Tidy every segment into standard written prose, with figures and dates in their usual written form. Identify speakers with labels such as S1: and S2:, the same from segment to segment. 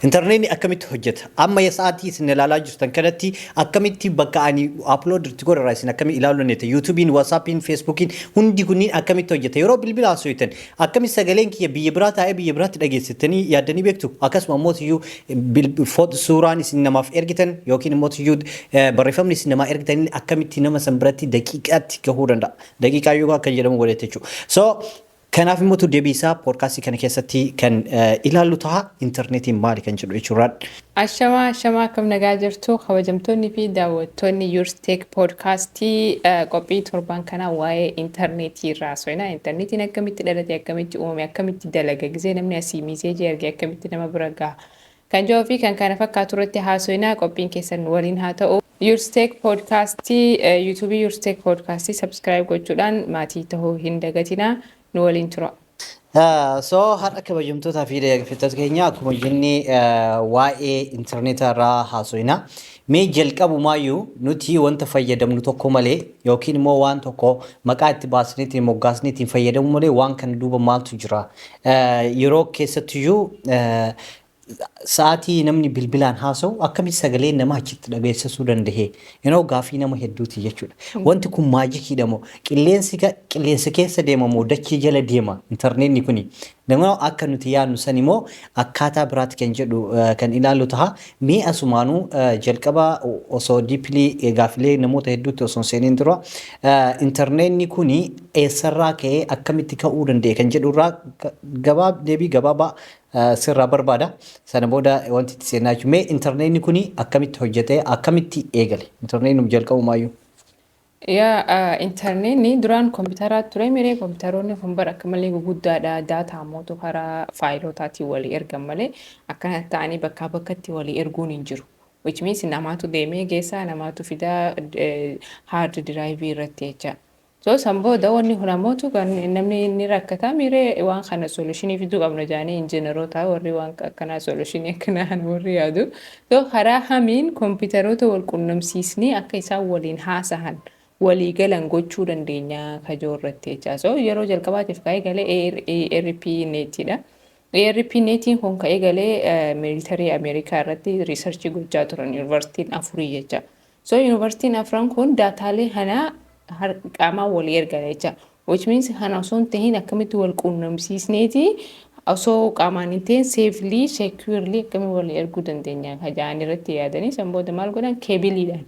S1: Intarneetni akkamitti hojjeta? Amma sa'aatii isin ilaalaa jirtan kanatti akkamitti bakka ani upload itti godharraa isin akkamitti ilaaluu dandeetta? YouTube'n, WhatsApp'n, Facebook'n hundi kunniin akkamitti hojjeta? Yeroo bilbila haasoftan akkamitti sagaleen kiyya biyya biraa taa'ee biyya biraatti dhageessittanii yaaddanii beektu? Akkasuma immoo iyyuu suuraan isin namaaf ergitan yookiin immoo iyyuu barreeffamni isin namaa ergitan akkamitti nama san biratti daqiiqaatti gahuu danda'a? Daqiiqaa yoo akka jedhamu godhete jechuudha. So kanaaf immoo deebii isaa poodkaastii kana keessatti kan ilaallu ta'a, intarneetiin maali kan jedhu jechuudha.
S2: Ashamaa, ashamaa, akkam nagaa jirtu, kabajamtoonni fi daawwattoonni Yourstech podcastii? Qophii torban kanaa waa'ee intarneetii irraa haasofna. Intarneetiin akkamitti dhalate, akkamitti uumame, akkamitti dalaga, gisee namni asii message erge akkamitti nama bira gaha kan jedhuu fi kan kana fakkaatu irratti haasofna. Qophiin keessan waliin haa ta'u. Yourstech podcastii, YouTubeii Yourstech podcastii subscribe gochuudhaan maatii ta'uu hin dagatinaa. Nu waliin tura.
S1: So har'a, kabajamtootaa fi dhaggeeffattoota keenya, akkuma jenne waa'ee intarneetaa irraa haasofna. Mee jalqabumaayyuu nuti wanta fayyadamnu tokko malee yookiin immoo waan tokko maqaa itti baasneetiin moggaasneetiin fayyadamu malee waan kana duuba maaltu jira? Yeroo keessattiyyuu sa'aatii namni bilbilaan haasa'u akkamitti sagalee nama achitti dhageessisuu danda'e? Yeroo gaafii nama hedduuti jechuudha. Wanti kun magiciidha moo qilleensi qilleensa keessa deema moo dachee jala deema intarneetni kuni? Nama akka nuti yaadnu san immoo akkaataa biraatti kan jedhu kan ilaallu ta'a. Mee asumaanuu jalqaba osoo deeply gaafilee namoota hedduutti osoo hin seeniin dura intarneetni kuni eessarraa ka'ee akkamitti ka'uu danda'e kan jedhu irraa deebii gabaabaa sirraa barbaada. Sana booda wanti itti seenaa jechuudha. Mee intarneetni kuni akkamitti hojjetee, akkamitti eegale? Intarneetni jalqabumaayyuu.
S2: Yaa, intarneetni duraan kompiitaraa ture miree? Kompiitaroonni kun bara akka malee guguddaadha. Data ammoo karaa faayilotaatiin walii ergan malee akkana ta'anii bakkaa bakkatti walii erguun hin jiru. Which means namaatu deemee geessaa, namaatu fidaa hard drive irratti jecha. So san booda wanni kun ammootu kan namni inni rakkataa miree, waan kana solutionii fiduu qabna jedhanii injiinaroota warri waan akkanaa solutionii akkanaa kana warri yaadu. So karaa hamiin kompiitaroota wal qunnamsiisnee akka isaan waliin haasahan, walii galan gochuu dandeenya kajoo irratti jecha. So yeroo jalqabaatiif ka'ee galee ARP-Netidha. ARP-Netiin kun ka'ee galee military Ameerikaa irratti researchii gochaa turan yuunivarsiitiin afurii jecha. So yuunivarsiitiin afran kun dataalee kana qaamaan walii ergan jecha. Which means kana osoo hin tahin akkamitti wal quunnamsiisneeti osoo qaamaan hin ta'in safely, securely akkamitti walii erguu dandeenya kaja'an irratti yaadanii, san booda maal godhan? Keebiliidhaan.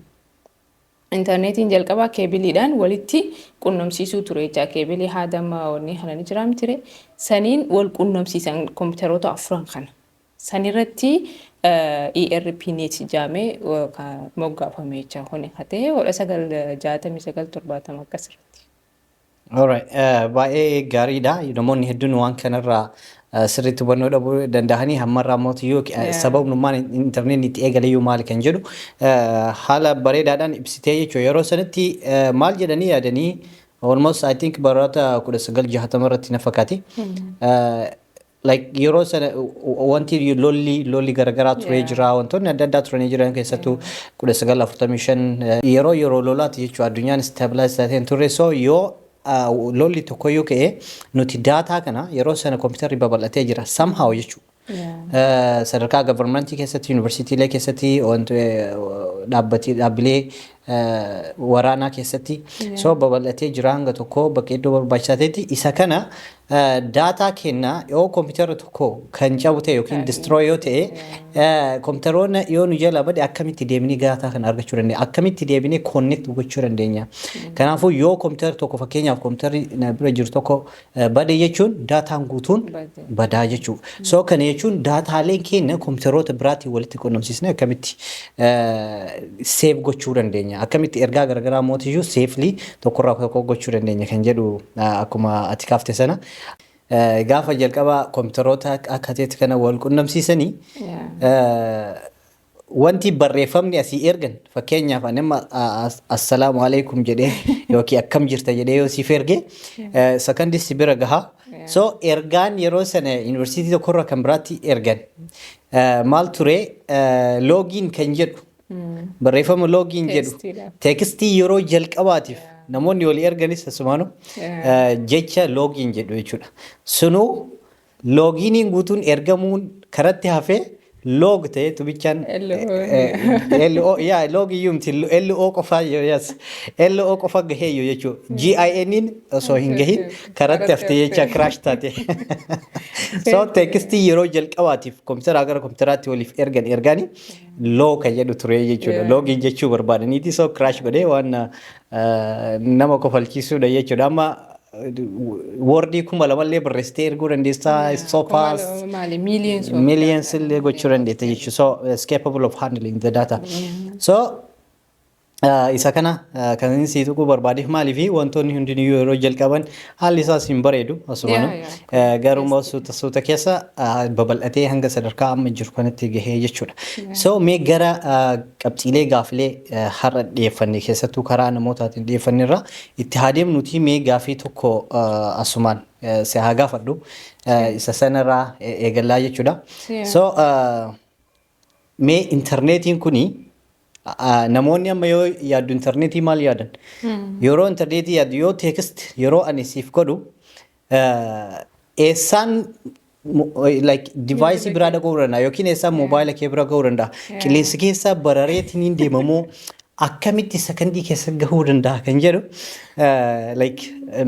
S2: Intarneetiin jalqabaa keebiliidhaan walitti qunnamsiisuu ture jecha. Keebilii haadama wanni kana ni jira miti? Saniin wal qunnamsiisan kompiitaroota afran kana. Sanirratti ARP-Net jedhamee moggaafame jecha. Kuni hatee 1969, 70 akkasirratti.
S1: Alright, baay'ee gaariidha. Namoonni hedduun waan kanarraa sirriitti hubannoo dhabuu danda'anii hammarraa mootiyyuu sababnummaan intarneetni itti eegaleyyuu maali kan jedhu haala bareedaadhaan ibsitee jechuudha. Yeroo sanatti maal jedhanii yaadanii, almost I think baroota 1960 irratti na fakkaate. Like yeroo sana wanti lolli garaagaraa turee jira, wantoonni adda addaa turanii jiran, keessattuu 1945 yeroo lolaati jechuudha. Addunyaan stabilize taatee hin turre. So yoo lolli tokkoyyuu ka'e nuti data kana, yeroo sana kompiitarri babal'atee jira somehow jechuudha. Sadarkaa governmentii keessatti, yuunivarsiitiilee keessatti, dhaabbilee waraanaa keessatti so babal'atee jira hanga tokko bakka iddoo barbaachisaa ta'etti. Isa kana data kenna yoo kompiitarri tokko kan cabu ta'e yookiin destroy yoo ta'e, kompiitaroonni yoo nu jalaa bade, akkamitti deemnee data kana argachuu dandeenya? Akkamitti deebinee connect gochuu dandeenya? Kanaafuu yoo kompiitarri tokko, fakkeenyaaf kompiitarri na bira jiru tokko bade jechuun dataan guutuun badaa jechuudha. So kana jechuun dataaleen keenya kompiitaroota biraatiin walitti qunnamsiisnee akkamitti save gochuu dandeenya? Akkamitti ergaa garaagaraa mootiyyuu safely tokkorraa tokko gochuu dandeenya kan jedhu akkuma ati kaafte sana. Gaafa jalqaba kompiitaroota akka ta'etti kana wal qunnamsiisanii wanti barreeffamni asii ergan, fakkeenyaaf ani amma "assalaamu alaikum" jedhee yookiin "akkam jirta" jedhee yoo siif erge, sakandii si bira gaha. So ergaan yeroo sana yuunivarsiitii tokkorraa kan biraatti ergan maal ture? Login kan jedhu, barreeffama login jedhu, textii yeroo jalqabaatiif namoonni walii erganis asumaanu jecha login jedhu jechuudha. Sunuu loginiin guutuun ergamuun karatti hafee Log ta'e tubichaan.
S2: LO.
S1: LO, yaa, log iyyuu miti, LO qofa, yes, LO qofa gahee iyyuu jechuudha. GIN osoo hin gahin karatti hafte jecha, crash taate. So textii yeroo jalqabaatiif kompiitaraa gara kompiitaraatti waliif ergan ergani loo kan jedhu ture jechuudha. Login jechuu barbaadaniiti, so crash godhee waan nama kofalchiisuudha jechuudha. Amma Wordii 2000llee barreessitee erguu dandeessaa. So fast.
S2: Maali, millions of
S1: Millions illee gochuu dandeetta jechuudha. So it's capable of handling the data. So isa kana kan inni sii tuquu barbaadeef maaliifi wantoonni hundinuu yeroo jalqaban haalli isaas hin bareedu asumanu. Garuu suuta suuta keessa babal'atee hanga sadarkaa amma jiru kanatti gahee jechuudha. So mee gara qabxiilee gaafilee har'a dhiyeeffanne, keessattuu karaa namootaatiin dhiyeeffanne irraa itti haa deemnuti. Mee gaafii tokko asumaan si haa gaafadhu, isa sanarraa eegallaa jechuudha. So mee intarneetiin kuni namoonni amma yoo yaaddu intarneetii maal yaadan? Yeroo intarneetii yaaddu, yoo text yeroo ani siif godhu eessaan like device biraa dhaquu danda'a yookiin eessaan moobaayila kee bira gahuu danda'a? Qilleensi keessa barareetiin deemamoo akkamitti sakandii keessa gahuu danda'a kan jedhu, like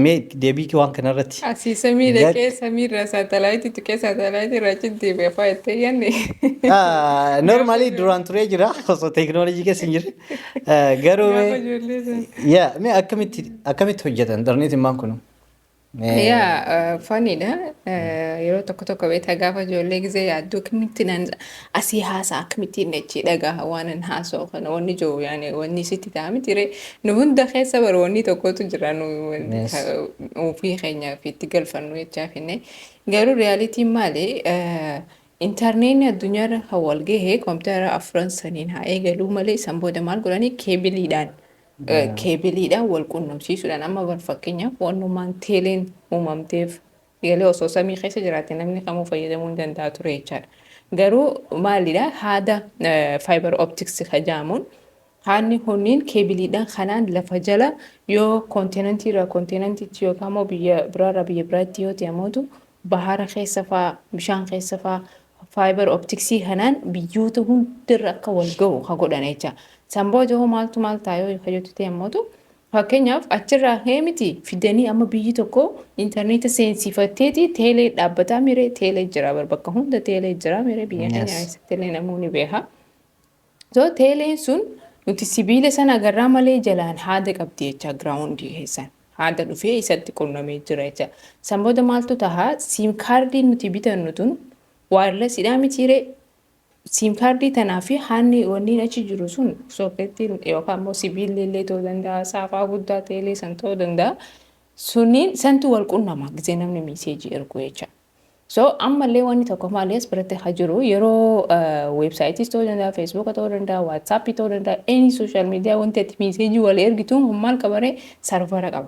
S1: mee deebii waan kanarratti.
S2: Asii samii dhaqee, samiirra saatalaayitii tuqee, saatalaayitii irraa achi deebi'ee fa'aa itti yaadne.
S1: Normally duraan turee jira osoo teekinooloojii keessa hin jirre. Garuu
S2: Gaafa ijoollee sana.
S1: Yaa, mee akkamitti hojjetan intarneetiin maan kun?
S2: Yaa, funnyidha. Yeroo tokko tokko beektaa, gaafa ijoollee gizee yaaddu akkamitti naan asii haasaa, akkamittiin achi dhagaa waan an haasa'u kana, wanni jiru yaani wanni sitti ta'a miti ree. Nu hunda keessa bara wanni tokkotu jira nu ofii keenyaaf itti galfannu jechaa finne. Garuu realityn maali? Intarneetni addunyaarra kan wal gahe kompiitara afran saniin haa eegaluu malee, san booda maal godhanii, keebiliidhaan wal qunnamsiisuudhaan. Amma bar fakkeenyaaf wannummaan teeleen uumamteef galee osoo samii keessa jiraate namni kamuu fayyadamuu hin danda'a ture jechaadha. Garuu maalidha, haada fiber optics jedhamuun haadni kunniin keebiliidhaan kanaan lafa jala yoo continentii irraa continentiitti yookaan immoo biyya biraarraa biyya biraatti yoo ta'e mootu bahara keessa faa, bishaan keessa faa fiber opticsii kanaan biyyoota hundarra akka wal gahu ka godhan jecha. San booda hoo maaltu maal ta'a yoo fayyadu ta'e mootu, fakkeenyaaf achirraa ka'ee miti fidanii amma biyyi tokko intarneeta seensifatteeti teelee dhaabbataa miree, teelee jira bar, bakka hunda teelee jira miree, biyya keenya keessatti illee namoonni beeka. So teeleen sun nuti sibiila sana agarraa malee jalaan haada qabdi jecha, groundii keessan. Haada dhufee isatti qunnamee jira jecha. San booda maaltu taha? SIM cardiin nuti bitannu tun wirelessiidhaa mitiiree? SIM cardii tanaa fi haanni wanni achi jiru sun socketiin yookaan immoo sibiilli illee ta'uu danda'a, saafaa guddaa teelee san ta'uu danda'a. Sunniin santu wal qunnama gisee namni messageii ergu jecha. So ammallee wanni tokko maali as biratti haa jiru, yeroo websiteis ta'uu danda'a, Facebooka ta'uu danda'a, WhatsAppii ta'uu danda'a, any social media wanti ati messageii wal ergituun kun maal qabaree? Servera qaba.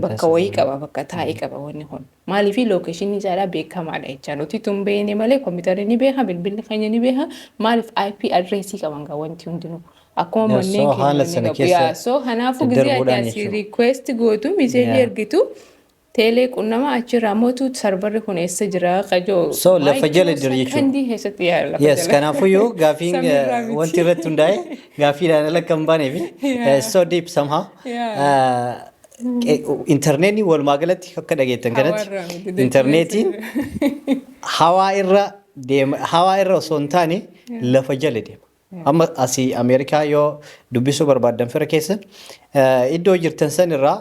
S2: Bakka wayii qaba, bakka taa'ee qaba wanni kun. Maaliif? Locationii isaadhaa beekamaadha jecha. Nuti tun beekne malee kompiitarri ni beeka, bilbilli keenya ni beeka. Maaliif? IP addressii qaban gaa wanti hundinuu. Akkuma manneen
S1: haala sana keessa
S2: So kanaafuu gizee ati asii request gootu, messageii ergitu, teelee qunnama, achirraa mootu serverri kun eessa jira qajoo.
S1: So lafa jala jira jechuudha.
S2: Sakandii keessatti, yaa, lafa
S1: jala. Kanaafuyyuu gaafiin wanti irratti hundaa'e gaaffiidhaan ala kan baanee fi so deep somehow. Intarneetni walumaa galatti akka dhageettan kanatti intarneetiin hawaa irra deema, hawaa irra osoo hin taane lafa jala deema. Amma asii Ameerikaa yoo dubbisuu barbaaddan fira keessa iddoo jirtan san irraa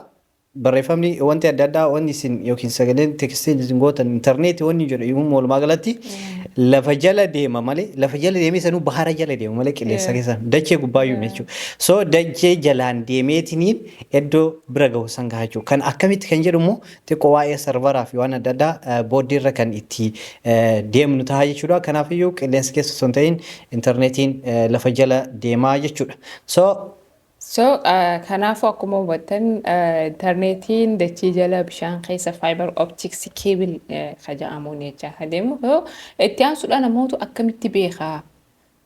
S1: barreeffamni wanti adda addaa wanni isin yookiin sagaleen textiin isin gootan intarneetii wanni jedhu walumaa galatti lafa jala deema malee, lafa jala deemee sanuu bahara jala deema malee qilleensa keessa dachee gubbaayyuu jechuudha. So dachee jalaan deemeetiniin iddoo bira gahu san gaha jechuudha. Kan akkamitti kan jedhu immoo xiqqoo waa'ee serveraa fi waan adda addaa booddiirra kan itti deemnu ta'a jechuudha. Kanaafiyyuu qilleensa keessa osoo hin ta'in intarneetiin lafa jala deemaa jechuudha. So
S2: So kanaafuu akkuma hubattan intarneetiin dachii jala bishaan keessa fiber optics cable jedhamuun jecha adeemu. So itti aansuudhaan namoota akkamitti beekaa?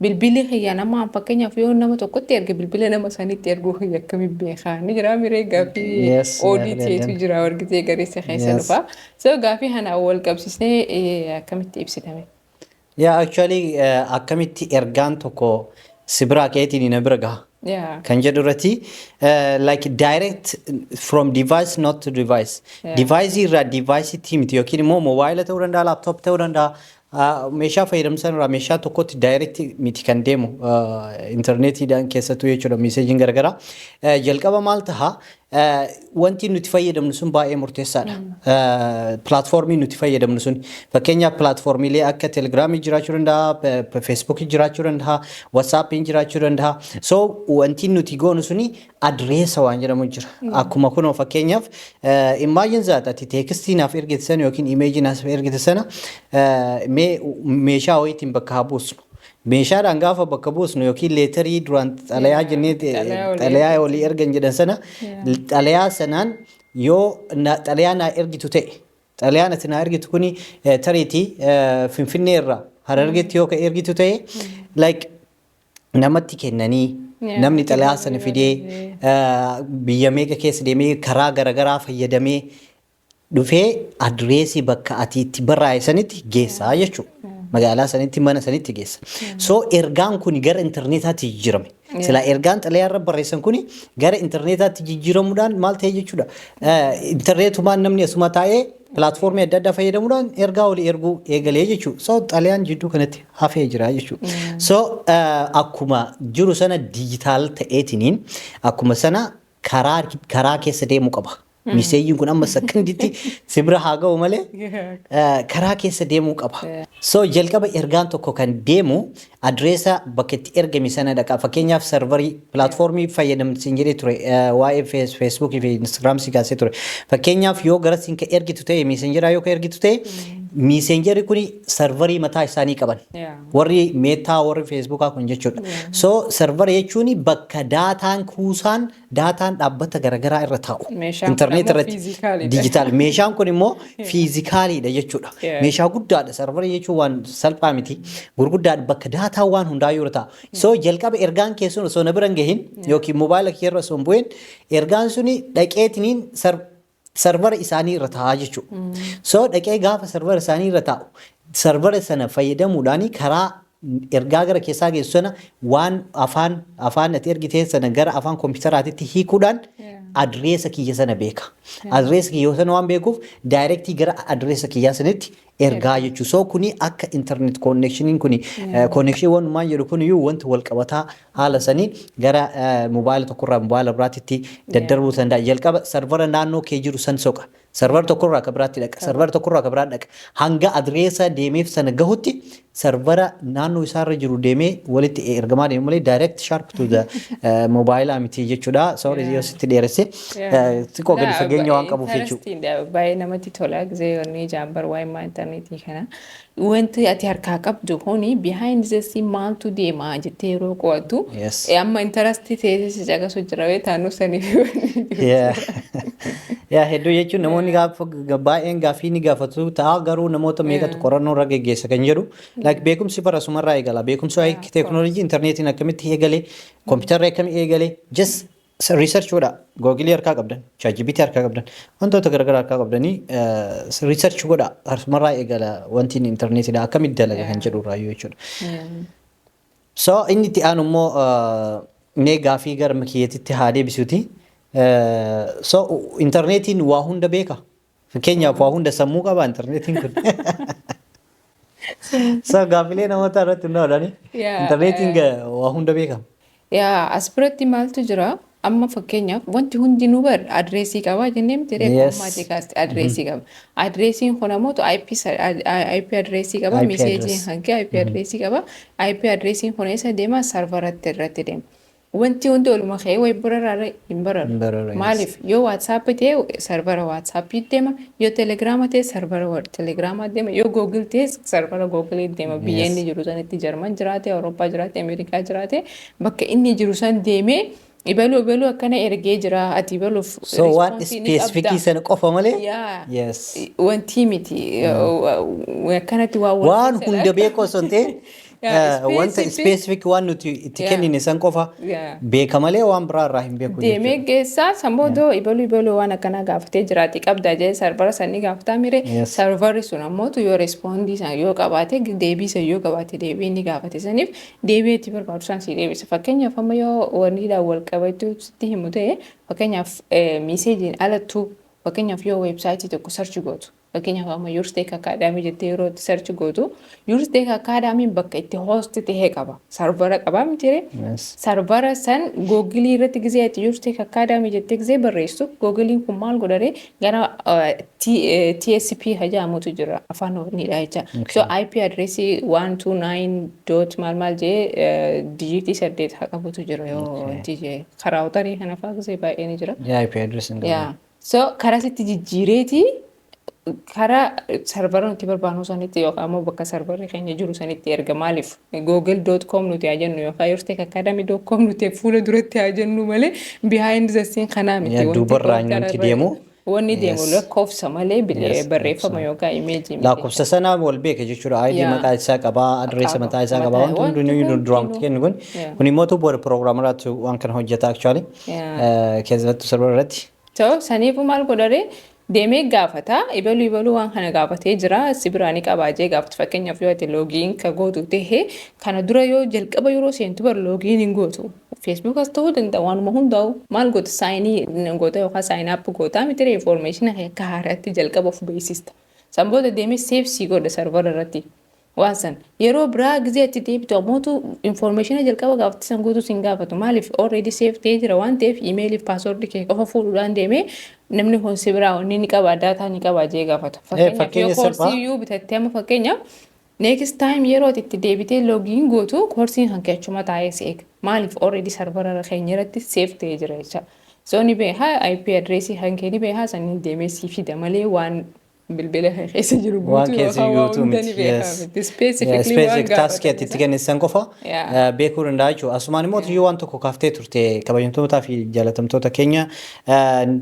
S2: Bilbilli kiyya nama fakkeenyaaf yoo nama tokkotti erge, bilbila nama sanitti erguu kiyya akkamitti beekaa? Ni jira miree gaaffii oodiiteetu jira wargitee gareessa keessa dhufa. So gaaffii kana wal qabsiisnee akkamitti ibsitame?
S1: Yeah, actually akkamitti ergaan tokko si biraa ka'eetiin na bira gaha kan jedhu irratti, like direct from device, not to device. Device irraa device itti miti, yookiin immoo mobaayila ta'uu danda'a, laptop ta'uu danda'a. Meeshaa fayyadamsan irraa meeshaa tokkotti direct miti kan deemu intarneetiidhaan keessattuu jechuudha messageiin garaagaraa. Jalqaba maal taha? Wanti nuti fayyadamnu sun baay'ee murteessaadha. Platformii nuti fayyadamnu sun, fakkeenyaaf platformiilee akka Telegramii jiraachuu danda'a, Facebookii jiraachuu danda'a, WhatsAppiin jiraachuu danda'a. So wanti nuti goonu suni adreesa waan jedhamu jira. Akkuma kunoo fakkeenyaaf imagine that ati textii naaf ergite sana yookiin imageii naaf ergite sana mee meeshaa wayiitiin bakka haa buusnu. Meeshaadhaan gaafa bakka buusnu yookiin letterii duraan xalayaa jennee xalayaa walii ergan jedhan sana, xalayaa sanaan yoo xalayaa naa ergitu ta'e, xalayaan ati naa ergitu kuni tariitii Finfinnee irraa Harargeetti yoo ka ergitu ta'e, like namatti kennanii namni xalayaa sana fidee biyya meeqa keessa deemee karaa garaagaraa fayyadamee dhufee adreesii bakka ati itti barraa'e sanitti geessaa jechuudha. Magaalaa sanitti, mana sanitti geessa. So ergaan kun gara intarneetaatti jijjiirame. Silaa ergaan xalayaa irra barreessan kun gara intarneetaatti jijjiiramuudhaan maal ta'e jechuudha? Intarneetumaan namni asuma taa'ee platformii adda addaa fayyadamuudhaan ergaa walii erguu eegalee jechuudha. So xalayaan jidduu kanatti hafee jira jechuudha. So akkuma jiru sana digital ta'eetiniin akkuma sana karaa keessa deemuu qaba. Messageiin kun amma seconditti si bira haa ga'u malee karaa keessa deemuu qaba. So jalqaba ergaan tokko kan deemu adreesa bakka itti ergame sana dhaqa. Fakkeenyaaf serverii platformii fayyadamtu jedhee ture, waa'ee Facebookii fi Instagram si kaasee ture. Fakkeenyaaf yoo gara siin ka ergitu ta'e, Messengeraa yoo ka ergitu ta'e, Messengerri kuni serverii mataa isaanii qaban. Warri Meta, warri Facebookaa kun jechuudha. So servera jechuun bakka dataan kuusaan, dataan dhaabbata garaagaraa irra taa'u.
S2: Meeshaan
S1: Intarneet
S2: kun ammoo
S1: irratti
S2: physicalidha.
S1: Digital. Meeshaan kun immoo physicaliidha jechuudha. Meeshaa guddaadha. Serverii jechuun waan salphaa miti. Gurguddaadha, bakka dataan waan hundaayyuu irra taa'u. So jalqaba ergaan keessun osoo na bira hin gahin yookiin mobaayila kee irra osoo hin bu'in, ergaan suni dhaqeetiniin servera isaanii irra taa'aa jechuudha. So dhaqee gaafa servera isaanii irra taa'u, servera sana fayyadamuudhaan karaa ergaa gara keessaa geessu sana waan afaan ati ergite sana gara afaan kompiitaraatitti hiikuudhaan adreesa kiyya sana beeka. Adreesa kiyya sana waan beekuuf directii gara adreesa kiyyaa sanitti ergaa jechuudha. So kuni akka internet connectioniin kuni, connection wanumaan jedhu kun iyyuu wanti wal qabataa haala sanii gara mobaayila tokkorraa mobaayila biraatitti daddarbuu danda'a. Jalqaba servera naannoo kee jiru san soqa. Servera tokkorraa akka biraatti dhaqa. Servera tokkorraa akka biraatti dhaqa. Hanga adreesa deemeef sana gahutti servera naannoo isaarra jiru deemee walitti ergamaa deemu malee direct sharp to the mobaayilaa miti jechuudha. Sorry yoo sitti dheeresse, xiqqoo gadi fageenya waan qabuuf jechuudha.
S2: Baay'ee namatti tola gisee wanni jaambar waa'ee intarneetii kana. Wanti ati harkaa qabdu kuni behind the scene maaltu deema jettee yeroo qo'attu amma interestii ta'ee si caqasu jira taanuu saniif.
S1: Yaa, hedduu jechuun namoonni gaafa baay'een gaaffii ni gaafatu ta'a, garuu namoota meeqatu qorannoo irra geggeessa kan jedhu, like beekumsi barasumarraa eegala. Beekumsi waa'ee teekinooloojii, intarneetiin akkamitti eegale, kompiitarri akkamitti eegale, just research godha. Googleii harkaa qabdan, ChatGPT harkaa qabdan, wantoota garaagaraa harkaa qabdanii research godha. Asumarraa eegala wanti intarneetiidha akkamitti dalaga kan jedhu irraayyuu jechuudha. So inni itti aanu immoo mee gaafii gara makiyyeetitti haa deebisuuti. So intarneetiin waa hunda beeka. Fakkeenyaaf waa hunda sammuu qaba intarneetiin kun? So gaaffilee namoota irratti hundaa'uudhaan intarneetiin waa hunda beeka.
S2: Yaa, as biratti maaltu jira? Amma fakkeenyaaf wanti hundinuu bar adreesii qaba jennee miti reeffa kaaste, adreesii qaba. Adreesiin kun ammoo IP IP adreesii qaba.
S1: IP
S2: Messageiin
S1: address.
S2: Hanqee IP adreesii qaba. IP adreesiin kun eessa deema? Serveratti irratti deema. Wanti hundi oluma ka'ee wayi bararaa hin bararu.
S1: Hin bararu, yes.
S2: Maaliif? Yoo WhatsAppii ta'e servera WhatsAppii deema, yoo Telegrama ta'e servera Telegramaa deema, yoo Google ta'e servera Googleii deema. Biyya inni jiru sanitti, Jarman jiraate, Awurooppaa jiraate, Ameerikaa jiraate, bakka inni jiru san deemee ibaluu ibaluu akkana ergee jira, ati ibaluuf
S1: So waan
S2: responseii ni qabda.
S1: specificii sana qofa malee.
S2: Yaa.
S1: Yes.
S2: Wanti miti akkanatti waa wal
S1: Waan
S2: keessa
S1: hunda beeku osoo hin ta'in Wanta specific waan nuti itti kennine san qofa beeka malee waan biraa irraa hin beeku.
S2: Deemee geessaa san booda ibaluu ibaluu waan akkanaa gaafatee jiraati qabda jee servera sanii gaafataa mire? Serverri sun ammootu yoo respondii san yoo qabaate, deebii san yoo qabaate, deebii inni gaafate saniif deebii itti barbaadu san si deebisa. Fakkeenyaaf, amma yoo wanniidhaan wal qabatu sitti himu ta'e, fakkeenyaaf messageiin alattuu, fakkeenyaaf yoo websiteii tokko search gootu, fakkeenyaaf amma YoursTech Academy jettee yeroo itti search gootu, YoursTech Academyn bakka itti host tahee qaba. Servera qabaa miti? Servera san Googleii irratti gizee ati YoursTech Academy jettee gizee barreessu, Googleiin kun maal godhare? Gara TSP hajaamutu jira, afaan oromiidha jecha. So IP addressii 129 dot maal maal jee digitii 8 haa qabutu jira, yoo wanti jee karaa routerii kana fa'aa gizee baay'ee ni jira.
S1: IP address.
S2: So karaa sitti jijjiireeti karaa servera nuti barbaadnu sanitti yookaan immoo bakka serverri keenya jiru sanitti erga. Maaliif google.com nuti haa jennu yookaan yourstechacademy.com nuti fuula duratti haa jennu malee, behind the scene kanaa miti.
S1: Duubarraa wanti deemu.
S2: Wanni deemu lakkoofsa malee barreeffama yookaan imageii miti.
S1: Lakkoofsa sana wal beeka jechuudha. ID maqaa isaa qabaa, addressa mataa isaa qabaa. Wanti hundinuu duraan kennu kun. Kun immoo booda programmeraatu waan kana hojjeta actually. Keessattuu servera irratti.
S2: So saniifuu maal godhare? Deemee gaafata, ibaluu ibaluu waan kana gaafatee jira, si biraa ni qabaa jee gaafata. Fakkeenyaaf, yoo ati login ka gootu ta'e, kana dura yoo jalqaba yeroo seentu bar login hin gootu, Facebookas ta'uu danda'a, waanuma hundaa'u maal goota? Sign in goota yookaan sign up goota miti? Information akka haaraatti jalqaba of beeksista. San booda deemee save sii godha servera irratti. Waan san yeroo biraa gizee itti deebitu ammootu information jalqaba gaafatti san guutuu sin gaafatu. Maaliif? Already save ta'ee jira waan ta'eef, emailiif passwordii kee qofa fuudhuudhaan deemee namni kun si biraa wanni ni qaba, data ni qaba jee gaafata. Fakkeenyaaf, yoo koorsii iyyuu bitattee, amma fakkeenyaaf next time yeroo itti deebitee login gootu, koorsiin kan kee achuma taa'ee si eega. Maaliif? Already servera keenya irratti save ta'ee jira jecha. So ni beekaa, IP addressii kan kee ni beekaa, saniin deemee sii fida malee waan bilbila keessa jiru
S1: guutuu yookaan waan hunda ni beekaa miti.
S2: Specifically waan
S1: Taskii ati itti kennisan qofa beekuu danda'a jechuudha. Asumaan immoo tuyyuu waan tokko kaaftee turte. Kabajamtootaa fi jaalatamtoota keenya,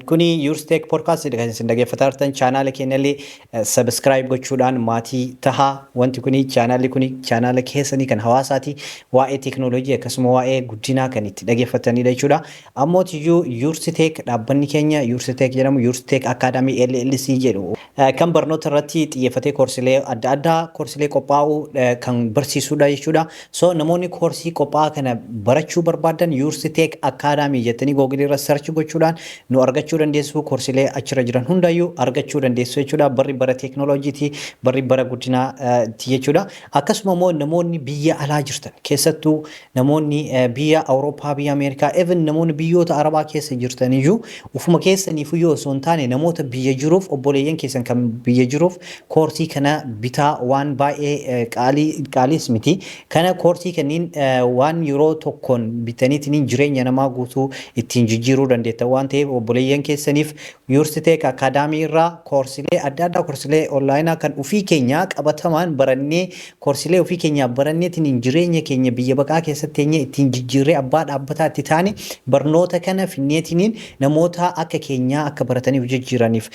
S1: kuni YoursTech Podcast kan isin dhaggeeffataa jirtan. Channela keenya illee subscribe gochuudhaan maatii tahaa. Wanti kuni, channelli kuni channela keessanii kan hawaasaati, waa'ee teekinooloojii akkasuma waa'ee guddinaa kan itti dhaggeeffatanidha jechuudha. Ammoo tuyyuu YoursTech, dhaabbanni keenya YoursTech jedhamu, YoursTech Academy LLC jedhu, kan barnoota irratti xiyyeeffatee koorsilee adda addaa, koorsilee qophaa'uu kan barsiisudha jechuudha. So namoonni koorsii qophaa'aa kana barachuu barbaadan, YoursTech Academy jettanii Googleii irra search gochuudhaan nu argachuu dandeessu. Koorsilee achirra jiran hundayyuu argachuu dandeessu jechuudha. Barri bara teekinooloojiiti, barri bara guddinaati jechuudha. Akkasuma immoo namoonni biyya alaa jirtan, keessattuu namoonni biyya Awurooppaa, biyya Ameerikaa, even namoonni biyyoota Arabaa keessa jirtan iyyuu, ufuma keessaniif iyyuu osoo hin taane namoota biyya jiruuf, obboleeyyan keessan kan biyya jiruuf koorsii kana bitaa. Waan baay'ee qaalii qaaliis miti. Kana koorsii kanneen waan yeroo tokkoon bitaniitiin jireenya namaa guutuu ittiin jijjiiruu dandeetta waan ta'eef, obboleeyyan keessaniif YoursTech Academy irraa koorsilee adda addaa, koorsilee onlineaa kan ofii keenyaa qabatamaan barannee, koorsilee ofii keenyaa baranneetiin jireenya keenya biyya baqaa keessatti teenyee ittiin jijjiirree abbaa dhaabbataa itti taane, barnoota kana finneetiniin namoota akka keenyaa akka barataniif jijjiiraniif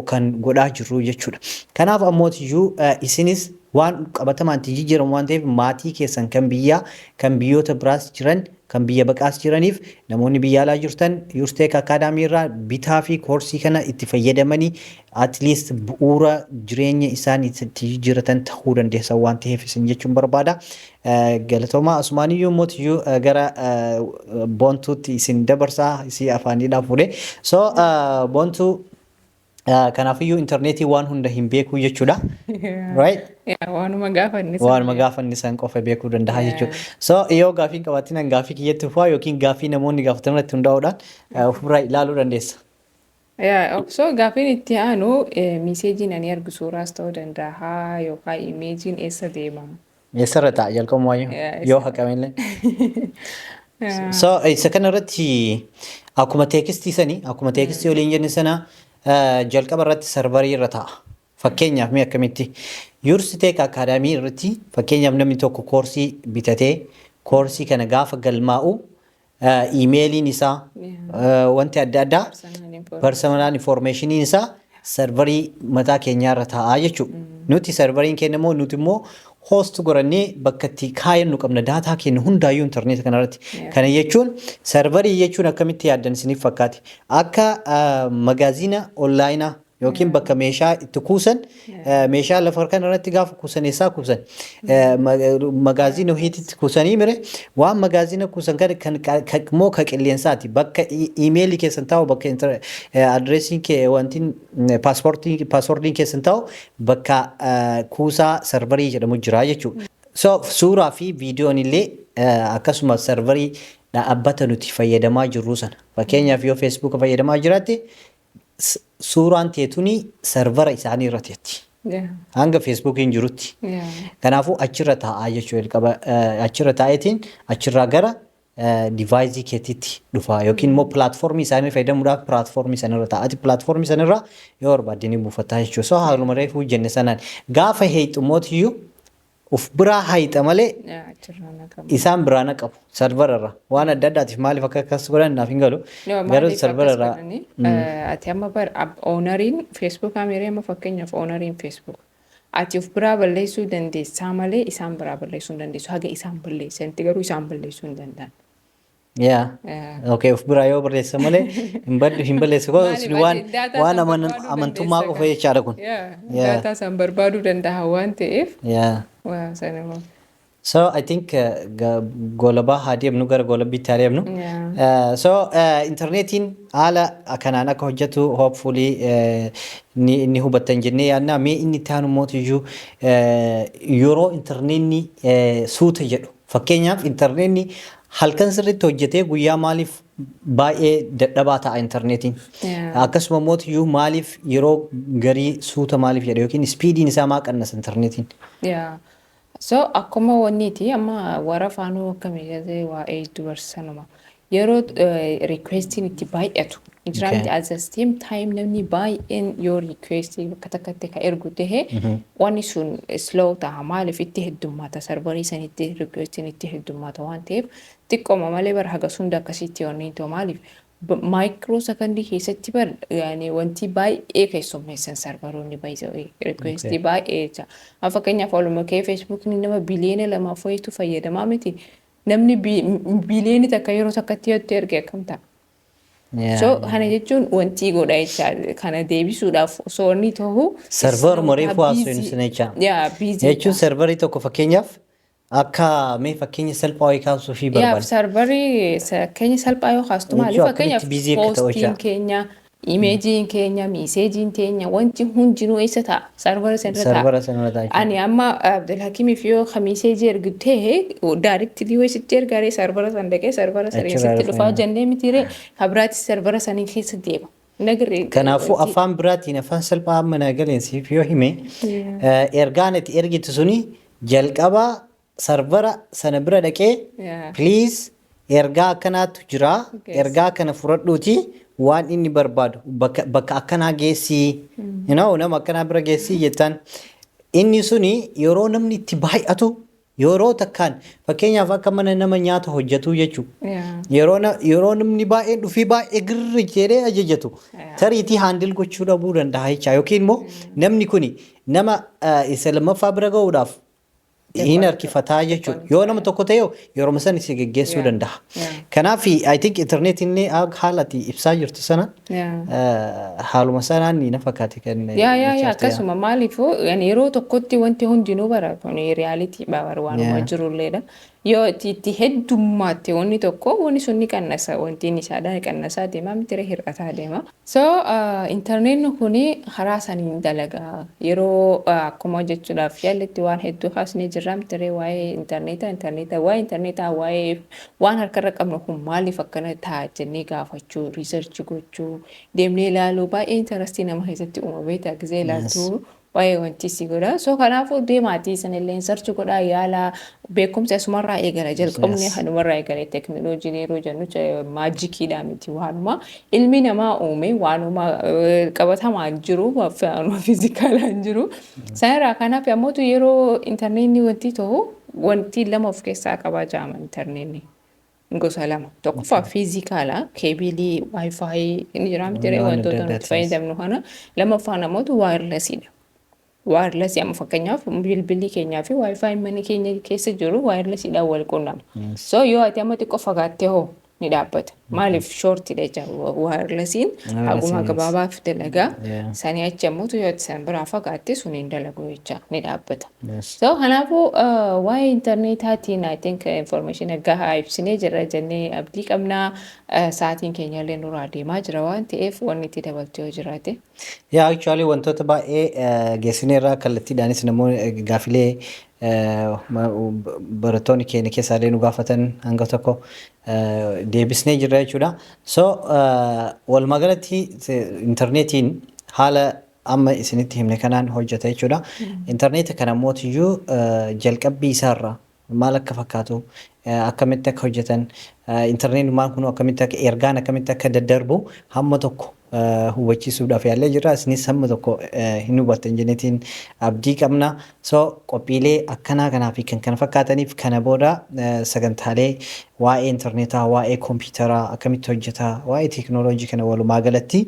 S1: kan godhaa jirru jechuudha. Kanaaf ammootiyyuu isinis waan qabatamaan itti jijjiiramu waan ta'eef, maatii keessan kan biyyaa, kan biyyoota biraas jiran, kan biyya baqaas jiraniif, namoonni biyya alaa jirtan YoursTech Academy irraa bitaa fi koorsii kana itti fayyadamanii at least bu'uura jireenya isaanii itti jijjiiratan ta'uu dandeessan waan ta'eef isin jechuun barbaada. Galatoomaa. Asumaaniyyuu mootiyyuu gara Boontuutti isin dabarsaa, isii afaaniidhaan fuudhee. So Boontuu, kanaafiyyuu intarneetii waan hunda hin beekuu jechuudha. Right?
S2: Waanuma gaafanni.
S1: Waanuma gaafanni san qofa beekuu danda'a jechuudha. So yoo gaafii qabaatin gaafii kiyyatti fufaa yookiin gaafii namoonni gaafatan irratti hundaa'uudhaan ofirraa ilaaluu dandeessa.
S2: So gaafiin itti aanu, messageiin ani argu suuraas ta'uu danda'a yookaan imageiin eessa deema?
S1: Eessarra ta'a jalqabumaa yoo haqamillee? So isa kana irratti akkuma textii sanii, akkuma textii waliin jenne sana, jalqaba irratti serverii irra ta'a. Fakkeenyaaf mee akkamitti YoursTech Academy irratti, fakkeenyaaf namni tokko koorsii bitatee koorsii kana gaafa galmaa'u, emailiin isaa, wanti adda addaa, personal informationiin isaa serverii mataa keenyaa irra taa'aa jechuudha. Nuti serveriin keenya immoo, nuti immoo Host godhannee bakka itti kaayannu qabna data keenya hundaayyuu intarneeta kanarratti. Kana jechuun, serverii jechuun akkamitti yaaddan isiniif fakkaate? Akka magaazina onlineaa yookiin bakka meeshaa itti kuusan, meeshaa lafa kanarratti gaafa kuusan eessaa kuusan? Magaazina ho'iititti kuusanii mire? Waan magaazina kuusan kana kan immoo ka qilleensaati, bakka emailii keessan taa'u, bakka addressiin kee, wantiin passwordiin keessan taa'u, bakka kuusaa serverii jedhamu jira jechuudha. So suuraa fi viidiyoon illee akkasuma serverii dhaabbata nuti fayyadamaa jirru sana. Fakkeenyaaf, yoo Facebooka fayyadamaa jiraatte, suuraan teetuni servera isaanii irra teetti. Hanga Facebookiin jirutti. Kanaafuu achirra taa'aa jechuudha jalqaba, achirra taa'eetiin achirraa gara deviceii keetiitti dhufa yookiin immoo platformii isaanii fayyadamuudhaaf platformii sanarra ta'a. Ati platformii sanarra yoo barbaadde ni buufataa jechuudha. So haaluma reefuu jenne sanaan gaafa heexumootiyyuu uf biraa hayixa malee
S2: Achirraa naqamu.
S1: Isaan biraa naqabu serverarra. Waan adda addaatiif maaliif akka akkas godhan naaf hin galu.
S2: No,
S1: Garuu
S2: maaliif akkas
S1: serverarra.
S2: godhanii? Ati amma bar owneriin Facebook amiree, amma fakkeenyaaf owneriin Facebook ati of biraa balleessuu dandeessaa malee isaan biraa balleessuu hin dandeessu. Haga isaan balleessanitti garuu isaan balleessuu hin danda'an.
S1: Yaa. Okay, of biraa yoo barreessa malee hin baddu, hin balleessu.
S2: Maaliif
S1: Sun waan
S2: ati data
S1: waan
S2: san barbaaduu
S1: amantummaa
S2: dandeessa
S1: qofa jechaadha kun.
S2: Data san barbaaduu danda'a waan ta'eef. Waa sanuma.
S1: So I think golabaa haa deemnu, gara golabbiitti haa deemnu. So intarneetiin haala kanaan akka hojjetu hopefully ni hubattan jennee yaadna. Mee inni itti aanu mootiyyuu yeroo intarneetni suuta jedhu, fakkeenyaaf intarneetni halkan sirriitti hojjetee guyyaa maaliif baay'ee dadhabaa ta'a intarneetiin? Akkasuma mootiyyuu maaliif yeroo garii suuta maaliif jedha yookiin speediin isaa maa qannasa intarneetiin?
S2: Yeah. So akkuma wanniiti, amma warra faanuu akka meeshaa waa'ee dubarsanuma. Yeroo requestiin itti baay'atu. Jira miti, at the same time namni baay'een yoo requestii bakka takkatti ka ergu tahe, wanni sun slow ta'a. Maaliif? Itti heddummaata, serverii sanitti requestiin itti heddummaata waan ta'eef. Xiqqooma malee bara haga sunda akkasitti wanni ta'u, maaliif micro secondii keessatti bar yaani wanti baay'ee keessummeessan serveroonni baay'ee requestii baay'ee jecha. Amma fakkeenyaaf ooluma kee Facebookni nama biliyoona 2f wayitu fayyadamaa miti? Namni biliyoona 1 yeroo takkatti yoo itti erge akkam ta'a? So kana jechuun wanti godha jecha, kana deebisuudhaaf osoo inni ta'u.
S1: Server reefuu haasofnu sana jecha.
S2: Yaa, busy.
S1: Jechuun serverii tokko fakkeenyaaf akka mee fakkeenya salphaa wayii kaasuu fi
S2: Yaa,
S1: barbaada.
S2: Serverii fakkeenya salphaa yoo kaastu maali?
S1: Jechuun
S2: Fakkeenyaaf
S1: akkamitti busy akka ta'u
S2: postiin
S1: jecha.
S2: keenya, imageiin keenya, messageiin keenya, wanti hundinuu eessa ta'a? Servera sanarra ta'a.
S1: Servera sanarra ta'a jechuudha.
S2: Ani amma Abdulhakimiif yoo messageii ergu ta'e, directly yoo sitti ergaaree, servera san dhaqee servera sana
S1: Achirraa
S2: sitti
S1: dhufa.
S2: dhufaa jennee mitiiree? Kabiraatti servera sanii keessa deema. Nagirree.
S1: Kanaafuu afaan biraatiin, afaan salphaa amma naa galeen siif yoo hime, ergaan itti ergitu suni jalqaba servera sana bira dhaqee, "Please, ergaa akkanaatu jira, ergaa kana fudhadhuuti waan inni barbaadu bakka akkanaa geessii, nama akkanaa bira geessii" jettaan. Inni suni yeroo namni itti baay'atu yeroo takkaan, fakkeenyaaf akka mana nama nyaata hojjetu jechuudha. Yeroo namni baay'een dhufii baay'ee girri jedhee ajajatu, tariitii handle gochuu dhabuu danda'a jecha, yookiin immoo namni kuni nama isa lammaffaa bira ga'uudhaaf hin harkifataa jechuudha. Yoo nama tokko ta'e yeroo sana si geggeessuu danda'a. Kanaaf I think interneetiin haala ati ibsaa jirtu sana haaluma sanaan ni na fakkaate kan
S2: Yaa,
S1: jechaa.
S2: Akkasuma, maaliifuu yani yeroo tokkotti wanti hundinuu bara kun reality bara waanuma jirulleedha. Yoo itti heddummaatti wanni tokko, wanni sun ni qannasa, wanti inni isaadha ni qannasaa deema mitire, hir'ataa deema. So intarneetni kuni karaa saniin dalagaa. Yeroo akkuma jechuudhaaf yaalletti waan hedduu kaasnee jirra mitire, waa'ee intarneetaa, waa'ee intarneetaa, waa'ee waan harkarra qabnu kun maaliif akkana ta'a jennee gaafachuu, research gochuu, deemnee ilaaluu baay'ee interestii nama keessatti uuma, beektaa, gisee ilaaltu waa'ee wanti si godha. So kanaafuu deemaatii sanillee search godhaa, yaala, beekumsi asumarraa eegala, jalqabni kanumarraa eegale. Teekinooloojiin yeroo jennu magiciidha miti, waanuma ilmi namaa uume, waanuma qabatamaan jiru, waanuma physicalaan jiru. Sanarraa kanaaf ammoo yeroo intarneetni wanti ta'u, wanti lama of keessaa qabaa jaama intarneetni. Gosa lama. Tokkoffaa physicala, cableii, WiFi inni jira miti
S1: Waan adda
S2: wantoota nuti
S1: addaati.
S2: fayyadamnu kana. Lammaffaan ammoo wirelessiidha. Wirelessii amma fakkeenyaaf bilbilli keenyaa fi WiFi mana keenya keessa jiru wirelessiidhaan wal quunnama. So yoo ati amma xiqqoo fagaattee hoo ni dhaabbata. Maaliif? Shortidha jecha wirelessiin haguma gabaabaaf dalagaa. Sanii achi ammoo yoo ati san biraa fagaatte sun hin dalagu jecha, ni dhaabbata. So kanaafuu waa'ee intarneetaatiin I think information gahaa ibsinee jirra jennee abdii qabnaa. Sa'aatiin keenya illee nurraa deemaa jira waan ta'eef, wanni itti dabaltu yoo jiraate.
S1: Yeah, actually wantoota baay'ee geessineerraa, kallattiidhaanis namoonni gaafilee barattoonni keenya keessaallee nu gaafatan hanga tokko deebisnee jirra jechuudha. So walumaa galatti intarneetiin haala amma isinitti himne kanaan hojjeta jechuudha. Intarneeta kana mootiyyuu jalqabbii isaarraa maal akka fakkaatu, akkamitti akka hojjetan, intarneetummaan kun akkamitti akka ergaan akkamitti akka daddarbu hamma tokko hubachiisuudhaaf yaallee jirra. Isinis hamma tokko hin hubattan jenneetiin abdii qabna. So qophiilee akkanaa kanaa fi kan kana fakkaataniif kana booda sagantaalee waa'ee intarneetaa, waa'ee kompiitaraa akkamitti hojjetaa, waa'ee teekinooloojii kana walumaa galatti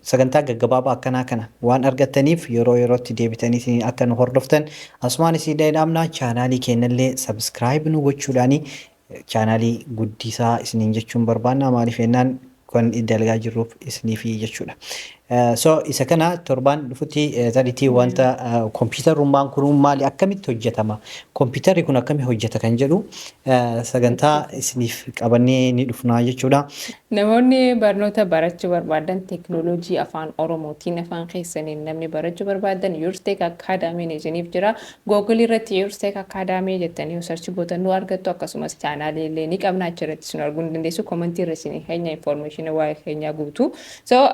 S1: sagantaa gaggabaabaa akkanaa kana waan argattaniif yeroo yerootti deebitanii akka nu hordoftan asumaan isin dhaamna. Chaanaalii keenyallee subscribe nu gochuudhaani chaanaalii guddisaa isiniin jechuun barbaanna, maaliif jennaan kan dalagaa jirruuf isiniifi jechuudha. So isa kana torbaan dhufutti tariitii wanta kompiitarummaan kun maali, akkamitti hojjetama, kompiitarri kun akkamitti hojjeta kan jedhu sagantaa isiniif qabannee ni dhufnaa jechuudha.
S2: Namoonni barnoota barachuu barbaadan, teeknooloojii afaan Oromootiin afaan keessaniin namni barachuu barbaadan, Yurstek Academyn isiniif jira. Google irratti Yurstek Academy jettanii yoo search gootan nu argattu. Akkasumas chaanaalii illee ni qabna, achirratti isin arguu ni dandeessu. Commentii irra isin keenya information waa'ee keenyaa guutuu. So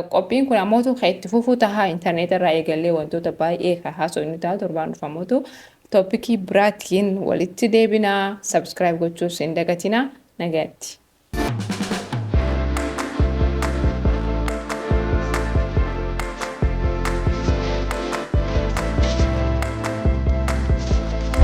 S2: qophiin kun ammoo kan itti fufuu tahaa, intarneet irraa eegallee wantoota baay'ee kan haasofnu ta'a. Torbaan dhufamutu topicii biraatiin walitti deebinaa. Subscribe gochuus hin dagatinaa. Nagaatti.